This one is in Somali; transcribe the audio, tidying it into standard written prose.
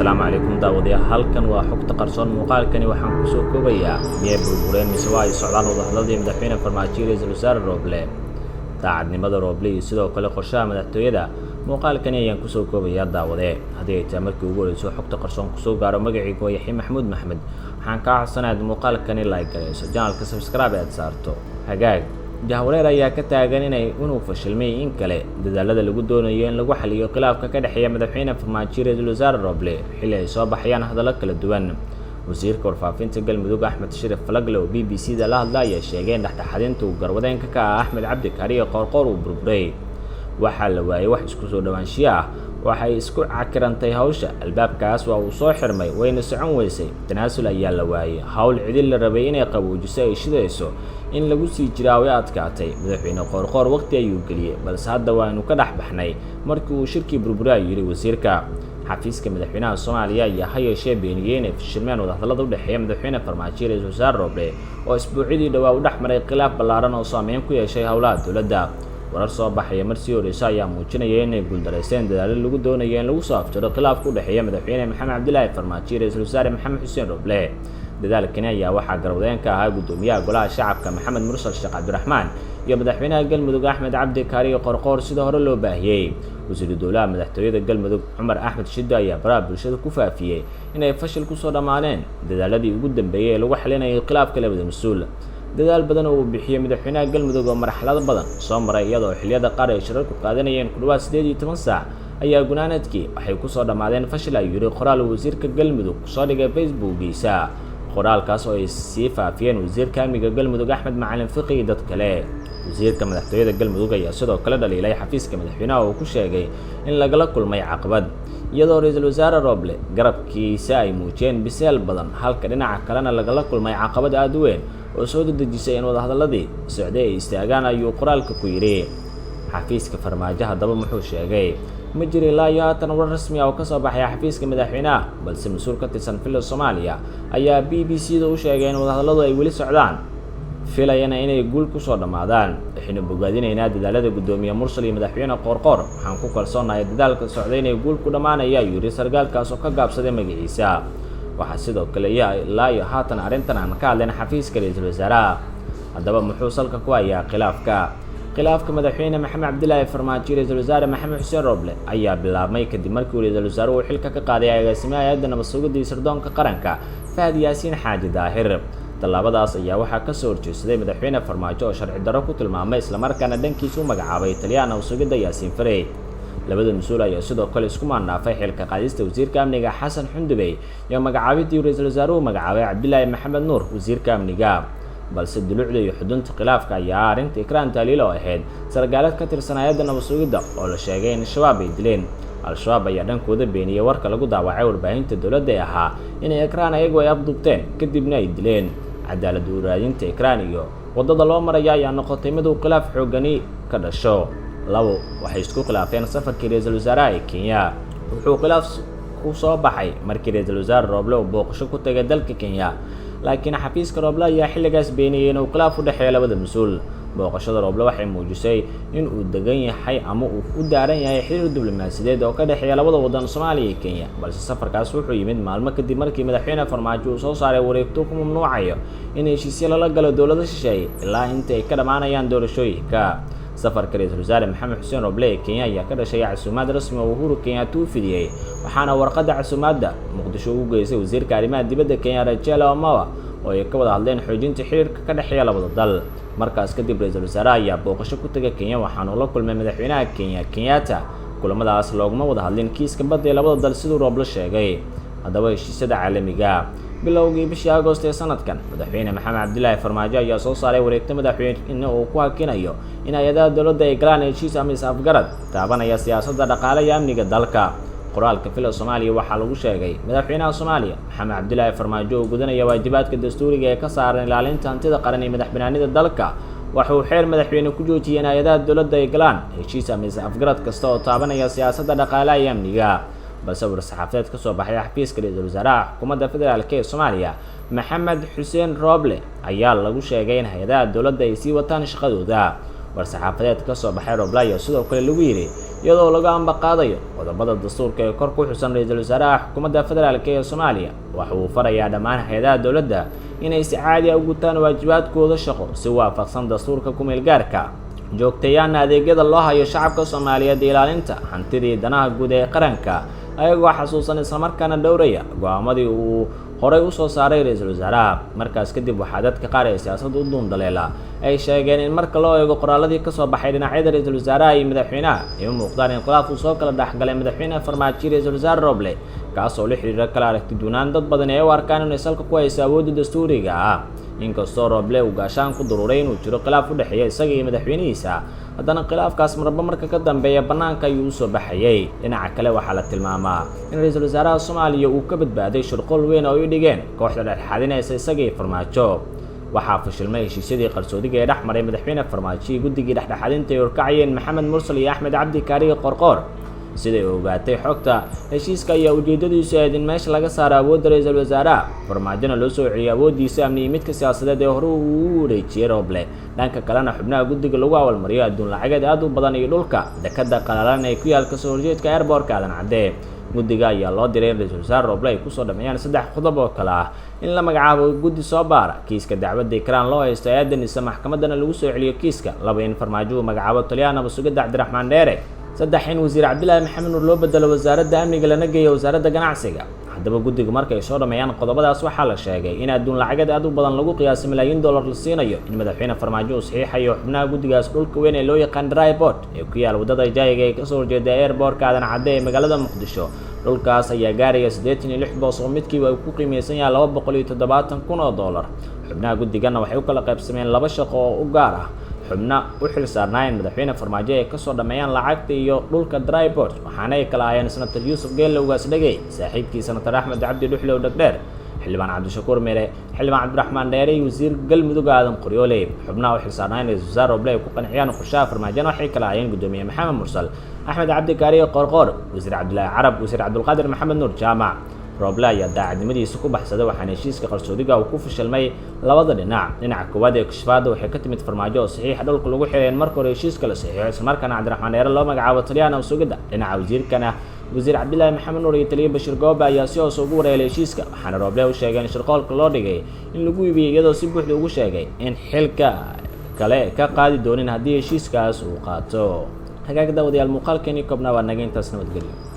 Asalaamu calaykum daawadayaal, halkan waa Xogta Qarsoon. Muuqaalkani waxaan kusoo koobayaa: miyay burbureen mise waa ay socdaan wadahadladii Madaxweyne Farmaajo, Ra-iisul Wasaare Rooble, daacadnimada Rooble iyo sidoo kale qorshaha madaxtooyada? Muuqaalkani ayaan kusoo koobayaa. Daawade, haddii ay tahay markii ugu horeyso Xogta Qarsoon kusoo gaaro, magacaygu waa Yaxya Maxamuud Maxmed. Waxaan kaa codsanayaa ad muuqaalkani like garayso, channelka subscribe aad saarto. Hagaag, jahwareer ayaa ka taagan inuu fashilmay in kale dadaalada lagu doonayo in lagu xaliyo khilaafka ka dhexeeya Madaxweyne Farmaajo, Ra-iisul Wasaare Rooble, xilli ay soo baxayaan hadallo kala duwan. Wasiirka Warfaafinta Galmudug, Axmed Shirif Falagle, oo BBC da la hadla ayaa sheegay in dhexdhexaadinta uu garwadeenka ka ah Axmed Cabdi Kaariyo Qoorqoor uu burburay. Waxaa la waayay wax isku soo dhowaanshiyo ah, waxay isku cakirantay hawsha, albaabkaas waa uu soo xirmay, wayna socon weysay. Tanaasul ayaa la waayay, hawl cidil la rabay inay qaboojiso ay shidayso in lagu sii jiraa way adkaatay. Madaxweyne Qoorqoor waqti ayuu geliyey, balse hadda waaynu ka dhex baxnay markii uu shirkii burburay, ayuu yidhi wasiirka. Xafiiska madaxweynaha Soomaaliya ayaa ha yeeshee beeniyey inay fashilmeen wadahadallada u dhexeeya Madaxweyne Farmaajo, Ra-iisul Wasaare Rooble, oo isbuucyadii dhowaa u dhex maray khilaaf ballaaran oo saameyn ku yeeshay howlaha dowladda. Warar soo baxaya mar sii horeysa ayaa muujinaya inay guuldareysteen dadaalo lagu doonayo in lagu soo aftiro khilaafka u dhexeeya Madaxweyne Maxamed Cabdilaahi Farmaajo, Ra-iisul Wasaare Maxamed Xuseen Roble. Dadaalkani ayaa waxaa garwadeen ka ahaa Guddoomiyaha Golaha Shacabka, Maxamed Mursal Sheekh Cabdiraxmaan, iyo Madaxweynaha Galmudug, Axmed Cabdi Kaariyo Qorqoor, sida hore loo baahiyey. Wasiiru dowlaha madaxtooyada Galmudug, Cumar Axmed Shiddo, ayaa baraha bulshada ku faafiyey inay fashil kusoo dhammaadeen dadaaladii ugu dambeeyey ee lagu xalinayay khilaafka labada mas-uul. Dadaal badan oo uu bixiyey madaxweynaha Galmudug oo marxalado badan soo maray, iyadoo xilliyada qaar ay shirarku qaadanayeen ku dhawaad 18 saac, ayaa gunaanadkii waxay kusoo dhammaadeen fashil, ayuu yidhi qoraal wasiirka Galmudug kusoo dhigay Facebookiisa. Qoraalkaas oo ay sii faafiyeen wasiirka amniga Galmudug, Axmed Macalin Fiqi, iyo dad kale. Wasiirka madaxtooyada Galmudug ayaa sidoo kale dhaliilay xafiiska madaxweynaha oo ku sheegay in lagala kulmay caqabad, iyadoo Ra-iisul Wasaare Rooble garabkiisa ay muujiyeen biseel badan, halka dhinaca kalena lagala kulmay caqabad aada u weyn oo soo dedejisay in wadahadalladii socday ay istaagaan, ayuu qoraalka ku yidhi. Xafiiska Farmaajo haddaba muxuu sheegay? Ma jiro ilaa iyo haatan war rasmi ah oo kasoo baxay xafiiska madaxweynaha, balse mas-uul ka tirsan Villa Soomaaliya ayaa BBC da u sheegay in wadahadalladu ay weli socdaan, filayana inay guul kusoo dhammaadaan. Waxaynu bogaadinaynaa dadaalada Guddoomiye Mursal iyo Madaxweyne Qoorqoor. Waxaan ku kalsoonahay dadaalka socday inay guul ku dhammaanaya, ayuu yidhi sargaalkaas oo ka gaabsaday magaciisa. Waxaa sidoo kale iyo ilaa iyo haatan arrintan aan ka hadlayn xafiiska ra-iisul wasaaraha. Haddaba muxuu salka ku hayaa khilaafka? Khilaafka Madaxweyne Maxamed Cabdilaahi Farmaajo, Ra-iisul Wasaare Maxamed Xuseen Roble ayaa bilaabmay kadib markii uu ra-iisul wasaaruhu uu xilka ka qaaday agaasimaha hay-adda nabad sugidda iyo sirdoonka qaranka, Fahad Yaasiin Xaaji Daahir. Tallaabadaas ayaa waxaa kasoo horjeedsaday Madaxweyne Farmaajo oo sharci darro ku tilmaamay, islamarkaana dhankiisa u magacaabay taliyaha nabad sugidda, Yaasiin Farey. Labada mas-uul ayaa sidoo kale isku maandhaafay xilka qaadista wasiirka amniga, Xasan Xundubey, iyo magacaabidii ra-iisul wasaaruhu magacaabay Cabdilaahi Maxamed Nuur wasiirka amniga. Balse dulucda iyo xudunta khilaafka ayaa arrinta Ikraan Taaliil, oo ahayd sargaalad ka tirsan hay-adda nabad sugidda oo la sheegay in Shabaab ay dileen. Al-Shabaab ayaa dhankooda beeniyey warka lagu daawacay warbaahinta dowladda ee ahaa inay Ikraan ayagu ay afduubteen, kadibna ay dileen. Cadaalad u raadinta Ikraan iyo waddada loo maraya ayaa noqotay mid uu khilaaf xoogani ka dhasho. Labo, waxay isku khilaafeen safarkii ra-iisul wasaaraha ee Kenya. Wuxuu khilaaf ku soo baxay markii Ra-iisul Wasaare Rooble uu booqasho ku tagay dalka Kenya, laakiin xafiiska Rooble ayaa xilligaas beeniyey inuu khilaaf u dhexeeyo labada mas-uul. Booqashada Rooble waxay muujisay in uu degan yahay ama uu u daaran yahay xiriir diblomaasiyadeed oo ka dhexeeya labada waddan, Soomaaliya iyo Kenya. Balse safarkaas wuxuu yimid maalmo kadib markii Madaxweyne Farmaajo uu soo saaray wareegto ku mamnuucayo in heshiisyo lala galo dowlado shisheeye ilaa inta ay ka dhammaanayaan doorashooyinka. Safarka Ra-iisul Wasaare Maxamed Xuseen Roble ee Kenya ayaa ka dhashay casuumaad rasmi oo Uhuru Kenyatta u fidiyey, waxaana warqadda casuumaadda Muqdisho ugu geysay wasiirka arrimaha dibadda Kenya, Rachel Omawa, oo ay ka wada hadleen xoojinta xiriirka ka dhexeeya labada dal. Markaas kadib ra-iisul wasaaraha ayaa booqasho ku tegay Kenya, waxaana ula kulmay madaxweynaha Kenya, Kenyatta. Kulamadaas looguma wada hadlin kiiska badda ee labada dal, siduu Rooble sheegay. Haddaba heshiisyada caalamiga. Bilowgii bishii Agost ee sanadkan, Madaxweyne Maxamed Cabdilaahi Farmaajo ayaa soo saaray wareegto madaxweyne uu ku hakinayo in hay-adaha dowladda ay galaan heshiis ama is-afgarad taabanaya siyaasadda, dhaqaale iyo amniga dalka. Qoraalka Villa Soomaaliya waxaa lagu sheegay: Madaxweynaha Soomaaliya, Maxamed Cabdilaahi Farmaajo, oo gudanaya waajibaadka dastuuriga ee ka saaran ilaalinta hantida qaran iyo madax banaanida dalka, waxa uu xeer madaxweyne ku joojiyay in hay-adaha dowladda ay galaan heshiis ama is-afgarad kasta oo taabanaya siyaasadda, dhaqaalaha iyo amniga. Balse war-saxaafadeed ka soo baxay xafiiska ra-iisul wasaaraha xukuumadda federaalk ee Soomaaliya, Maxamed Xuseen Rooble, ayaa lagu sheegay in hay-adaha dowladda ay sii wataan shaqadooda. War-saxaafadeed ka soo baxay Rooble ayaa sidoo kale lagu yidhi Iyadoo lagu ambaqaadayo qodobada dastuurka ee kor ku xusan, ra-iisul wasaaraha xukuumadda federaalk ee Soomaaliya waxa uu farayaa dhammaan hay-adaha dowladda inay si caadi ah u gutaan waajibaadkooda shaqo si waafaqsan dastuurka ku-meelgaarka, joogteeyaana adeegyada loo hayo shacabka Soomaaliyeed, ilaalinta hantidii danaha guud ee qaranka, ayagoo xasuusan islamarkaana dhowraya go-aamadii uu horay usoo saaray ra-iisul wasaaraha. Markaas kadib, waxaa dadka qaar ee siyaasadda u duundaleela ay sheegeen in marka loo eego qoraaladii kasoo baxay dhinacyada ra-iisul wasaaraha iyo madaxweynaha, ay u muuqdaan in khilaaf uu soo kala dhexgalay madaxweyne Farmaajo, ra-iisul wasaare Roble, kaas oo la xiriira kala aragti duunaan dad badan ee u arkaan inay salka ku hayso awoodda dastuuriga ah. Inkastoo Roble uu gaashaan ku daruuray inuu jiro khilaaf u dhexeeya isaga iyo madaxweynihiisa, haddana khilaafkaas marba marka ka dambeeya bannaanka ayuu usoo baxayay. Dhinaca kale, waxaa la tilmaamaa in ra-iisul wasaaraha Soomaaliya uu ka badbaaday shirqool weyn oo ay u dhigeen kooxda dhexdhexaadinaysa isaga iyo Farmaajo. Waxaa fashilmay heshiisyadii qarsoodiga ee dhex maray madaxweyne Farmaajo iyo guddigii dhexdhexaadinta ay horkacayeen Maxamed Mursal iyo Axmed Cabdi Kaariga Qorqoor. Siday ogaatay xogta, heshiiska ayaa ujeedadiisu ahayd in meesha laga saaro awoodda ra-iisul wasaaraha, Farmaajona loo soo celiyay awooddiisa amni iyo midka siyaasadeed ee hore uu u wareejiyey Roble. Dhanka kalena, xubnaha guddiga lagu abaalmariyo adduun lacageed aad u badan iyo dhulka dekada qalalan ee ku yaal kasoo horjeedka airportka Aadan Cadde. Guddiga ayaa loo diray in ra-iisul wasaare Roble ay kusoo dhameeyaan saddex qodob oo kale ah: in la magacaabo guddi soo baara kiiska dacwadda Ikraan loo haysto aadanisa, maxkamaddana lagu soo celiyo kiiska; laba, in Farmaajo uu magacaabo taliyaha nabad sugidda Cabdiraxmaan Dheere; saddex, in wasiir Cabdilaahi Maxamed Nuur loo bedelo wasaaradda amniga, lana geeyo wasaaradda ganacsiga. Haddaba, guddiga markay soo dhameeyaan qodobadaas, waxaa la sheegay in adduun lacageed aad u badan, lagu qiyaasay malaayiin dollar, la siinayo, in madaxweyne Farmaajo uu saxiixayo xubnaha guddigaas dhulka weyn ee loo yaqaan Dryport ee ku yaal waddada Jaayiga ee kasoo horjeeda airportka Aadan Cadde ee magaalada Muqdisho. Dhulkaas ayaa gaaraya 86 boos oo midkiiba ay ku qiimeysan yahay $270,000. Xubnaha guddigana waxay u kala qaybsameen laba shaqo oo u gaar ah. Xubna u xil saarnaayeen madaxweyne Farmaajo ay kasoo dhameeyaan lacagta iyo dhulka Dryport, waxaana ay kala ahayeen senator Yuusuf Geelle Ugaas Dhegey, saaxiibkii senator Axmed Cabdi Dhuxlow Dhegdheer, xildhibaan Cabdishakuur Mere, xildhibaan Cabdiraxmaan Dheere iyo wasiir Galmudug Aadan Qoryoole. Xubnaha u xil saarnaayeen ra-iisul wasaare Roble ay ku qanciyaan qorshaha Farmaajona waxay kala ahayeen guddoomiye Maxamed Mursal, Axmed Cabdi Kaariye Qoorqoor, wasiir Cabdilaahi Carab, wasiir Cabdulqaadir Maxamed Nuur Jaamac. Rooble ayaa daacadnimadiisa ku baxsaday, waxaana heshiiska qarsoodiga uu ku fashilmay labada dhinac. Dhinaca koowaad ee kashfaadda waxay ka timid Farmaajo oo saxiixa dhulka lagu xiray in marka hore heshiiska la saxiixo, islamarkaana Cabdiraxmaan Dheere loo magacaabo taliyaha nabad sugidda. Dhinaca wasiirkana, wasiir Cabdilaahi Maxamed Nuur iyo taliye Bashiir Goobe ayaa si hoose ugu wareelay heshiiska, waxaana Rooble u sheegay in shirqoolka loo dhigay in lagu iibiyey, iyadoo si buuxda ugu sheegay in xilka kale ka qaadi doonin haddii heshiiskaas uu qaato. Hagaag daawadayaal, muuqaalkeeni koobnaa waa naga intaas. Nabadgelyo.